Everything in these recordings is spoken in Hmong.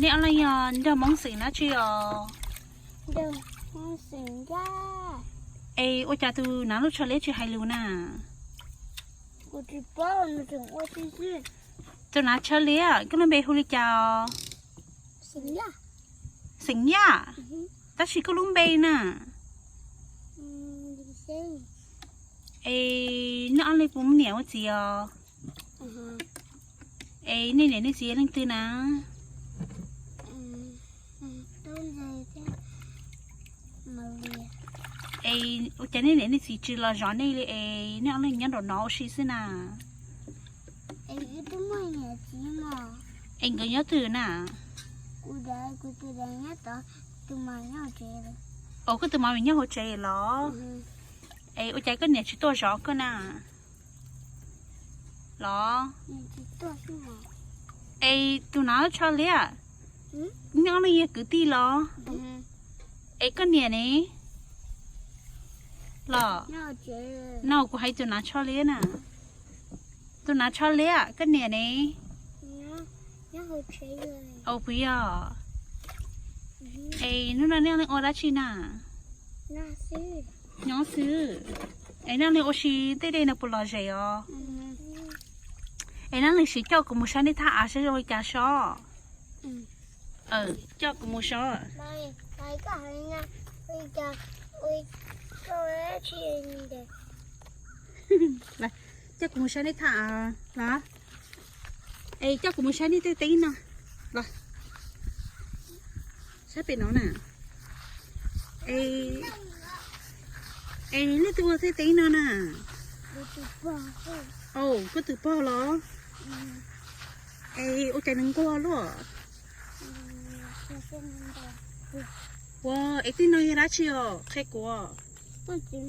Nej ob leeg yog nrog Hmoob xeem dab tsi os? Es ua cas tus nav lub tsho liab tsis hais lus na? Tus nav tsho liab, koj lub npe hu li cas os? Xeem Yaj. Tab sis koj lub npe na? Es nej ob leeg puas muaj niam muaj txiv os? Es nej niam nej txiv yog leej twg na? Es ua cas nej niam nej txiv tsis los zov nej li es nej ob leeg nyob nraum no ua si xwb na? Es nkawd nyob twg na? Os, koj tus mami nyob hauv tsev los? Es ua cas koj niam tsis tuaj zov koj na? Los? Es tus nav tsho liab, nej ob leeg yog kwv tij los? Es koj niam ne? Los? No kuv hais tus nav tsho liab na. Tus nav tsho liab, koj niam ne? Puas yog? Es hnub no nej ob leeg ua dab tsi na? Nyob xwb. Es nej ob leeg ua si tej dej no puas lom zem os? Es nej ob leeg sim coj kuv mus saib nej thaj av saib zoo li cas sob. Coj kuv mus sob. Coj kuv mus saib nej thaj av los. Es coj kuv mus saib nej tej teb no los. Saib pem no na. Es leej twg ua tej teb no na? Koj tus pog los? Es ua cas nws nquag luaj? Ua, es tej no yog dab tsi os? Qhia kuv. Txiv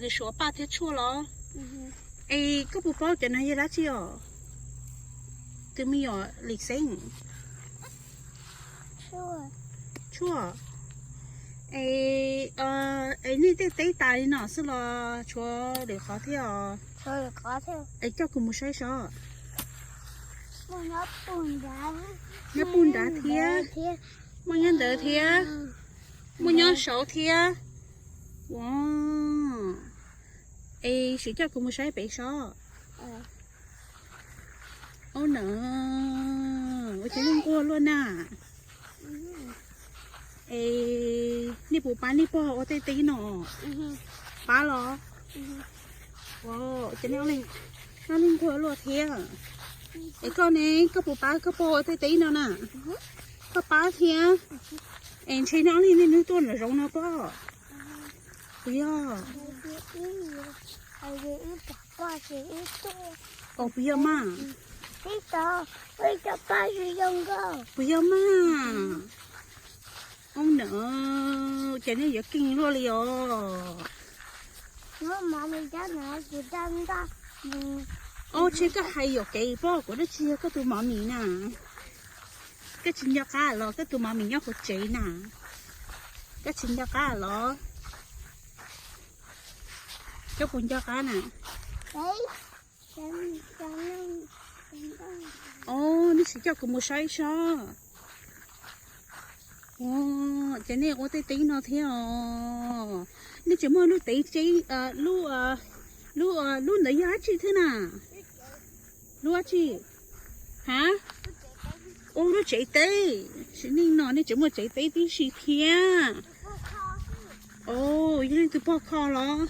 lws suav paj thiab tshuaj los? Es koj puas paub cov no yog dab tsi os? Tus me nyuam Lis Xeeb. Tshuaj. Es, es nej tej teb tas li no xwb los tshuav lwm qhov thiab os? Es coj kuv mus saib sob. Nyob puag nrad thiab. Muaj nyob ntawd thiab. Muaj nyob saud thiab. Ua, es sim coj kuv mus saib pem sob. Ub na, ua cas nej nquag luaj na. Es nej puas pab nej pog ua tej teb no? Pab los? Ua cas nej ob leeg nquag luaj thiab? Es koj ne, koj puas pab koj pog ua tej teb no na? Koj pab thiab. Es ntshe nej ob leeg niaj hnub tuaj nram zoov no pob? Puas yog? Puas yog mas? Puas yog mas? Ub na, cas nej yuav keej luaj li os. Ub, tsis koj hais yuam kev pob, kuv twb tsis yog koj tus mom mis na. Koj tsis nco qab los koj tus mom mis nyob hauv tsev na. Koj tsis nco qab los? Koj puas nco qab na? Os, nej tsis coj kuv mus saib sob. Ces nej ua tej teb no thiab os. Nej tseem muaj lub teb, lub, lub, lub ntawd yog dab tsi thiab na? Lub dab tsi? Ha? Ua lub tsev teb. Sim neej no nej tseem muaj tsev teb tib si thiab. Os, yog nej tus pog kho los?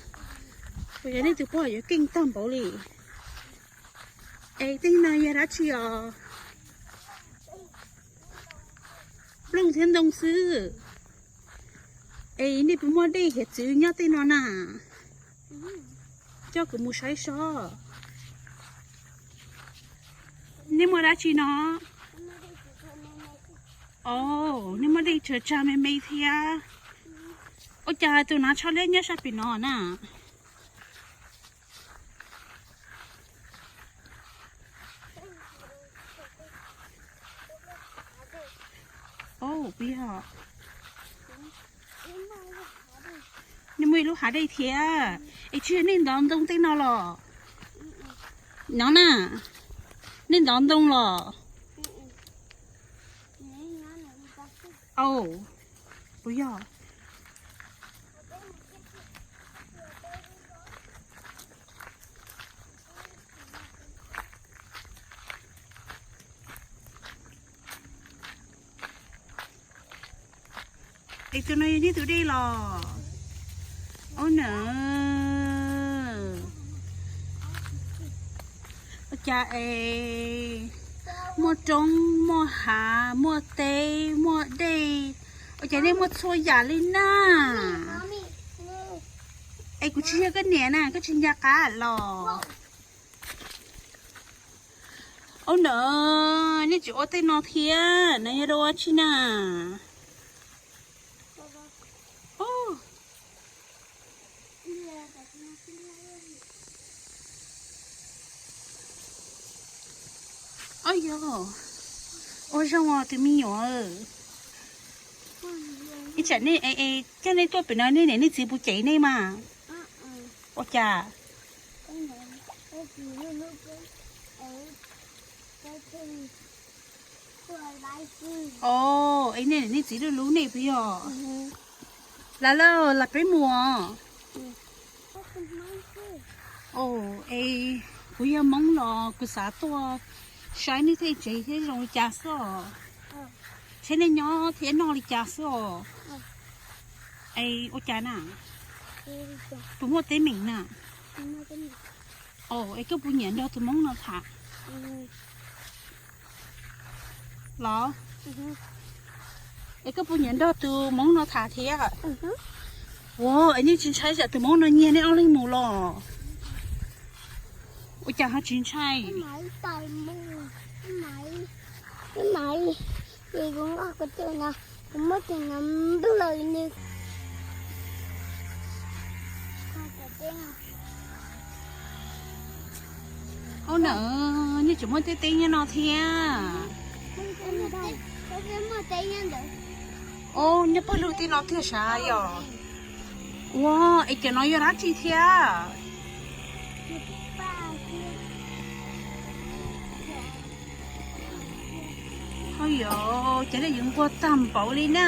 Puas yog nej tus pog yuav keej tag npaum li? Es tej no yog dab tsi os? Nplooj thiab ntoo xwb. Es nej puas muaj dej hiav txwv nyob tej no na? Coj kuv mus saib sob. Nej muaj dab tsi no? Os, nej muaj dej tsaws tsag me me thiab. Ua cas tus nav tsho liab nyob sab pem no na? Os, puas yog? Nej muaj ib lub hav dej thiab. Es tsis yog nej ntov ntoo tej no los? No na, nej ntov ntoo los? Au, puas yog? Es tus no yog nej tus dej los? Ub na, ua cas es muaj roob, muaj hav, muaj teb, muaj dej, ua cas nej muaj txhua yam li na. Es kuv tsis yog koj niam na, koj tsis nco qab los? Ub na, nej tsis ua tej no thiab, no yog dab tsi na? Ob yog, ua zoo os tus me nyuam. Ib tsam nej, coj nej tuaj pem no nej niam nej txiv puas cem nej mas? Ua cas? Os, es nej niam nej txiv lub lub nej puas yog? Los lawm, los peb mus. Es kuv yog Hmoob los kuv xav tuaj saib nej tej tsev thiab zoo li cas xwb os. Saib nej nyob thiab noj li cas xwb os. Es ua cas na? Puas muaj teeb meem na? Os, es koj puas nyiam nrog tus Hmoob no tham los? Es koj puas nyiam nrog tus Hmoob no tham thiab? Ua, es nej tsis ntshai tsam tus Hmoob no nyiag nej ob leeg mus los? Ua cas ho tsis ntshai? Ub na, nej tseem muaj tej teb nyob no thiab. Ub, nyob pawg lug tej no tiag sav yom? Ua, es cov no yog dab tsi thiab? Ov, cov dej yuav nquag tag npaum li na.